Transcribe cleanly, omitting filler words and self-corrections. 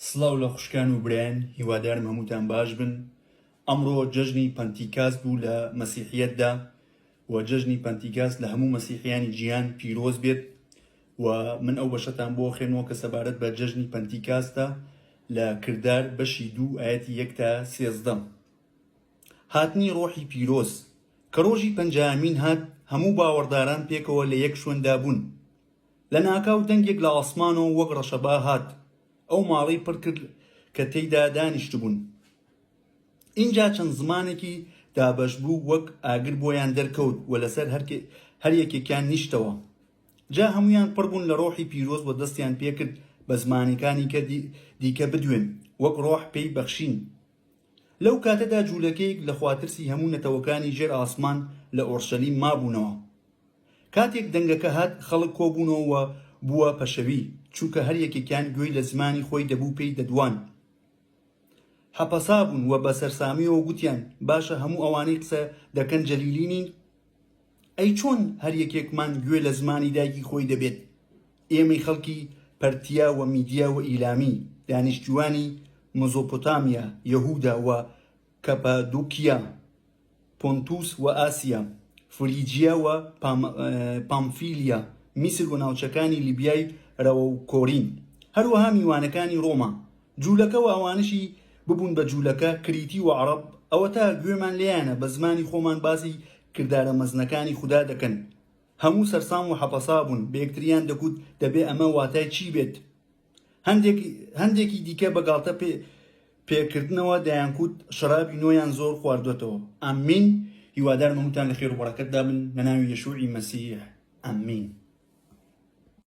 سڵاو لە خوشکان و برایان هیوادارم هەمووتان باش بن ئەمڕۆ جەژنی پەنتیکاست بوو لە مەسیحیەتدا و جەژنی پەنتیکاست لە هەموو مەسیحیانی جیهان پیرۆز بێت و من ئەو بەشەتان بۆ خوێنەوە کە سەبارەت بە جەژنی پەنتیکاستە لە کردار بەشی دوو ئایەتی یەک تا 13 هاتنی ڕۆحی پیرۆز کە ڕۆژی پەنجاهەمین هات هەموو باوەڕداران پێکەوە لە یەک شوێندا بوون لەناکاو دەنگێک لە ئاسمانەوە وەک ڕەشەبا هات، ئەو ماڵەی پڕ کرد کە تێیدا دانیشتبوون. ئینجا چەند زمانێکی دابەشبوو وەک ئاگر بۆیان دەرکەوت و لەسەر هەر یەکێکیان نیشتەوە. جا هەموویان پڕ بوون لە ڕۆحی پیرۆز و دەستیان پێکرد بە زمانەکانی دیکە بدوێن، وەک ڕۆح پێی بەخشین. لەو کاتەدا جوولەکەیەک لەخواترسی هەموو نەتەوەکانی ژێر ئاسمان لە ئۆرشەلیم مابوونەوە. کاتێک دەنگەکە هات، خەڵک کۆبوونەوە و بووە پەشەوی، چونکە هەر یەکێکیان گوێی لە زمانی خۆی دەبوو پێی دەدوان. حەپەسابوون و بە سەرسامییەوە گوتیان، باشە هەموو ئەوانەی قسە دەکەن جەلیلی نین؟ ئەی چۆن هەر یەکێکمان گوێ لە زمانی دایکی خۆی دەبێت؟ ئێمەی خەڵکی پەرتیا و میدیا و ئیلامی، دانیشتووانی مزۆپۆتامیا، یەهودا و کەپەدوکیا، پۆنتوس و ئاسیا، فریجیا و پامفیلیا، میسر و ناوچەکانی لیبیای رەوە و کۆرین، هەروەها میوانەکانی رۆما، جوولەکە و ئەوانەشی ببوون بە جوولەکە، کریتی و عەڕەب، ئەوەتا گوێمان لێیانە بە زمانی خۆمان باسی کردارە مەزنەکانی خودا دەکەن. هەموو سەرسام و حەپەسا بوون، بە یەکتریان دەگوت، دەبێ ئەمە واتای چی بێت؟ هەندێک هەندێکی دیکە بە گاڵتە پێ پێکردنەوە دەیانکوت شەرابی نۆیان زۆر خواردوەتەوە. ئامین. هیوادارم هەمووتان لە خێر و بەڕەکەتدا بن لە ناوی یەشوعی مەسیح. ئامین.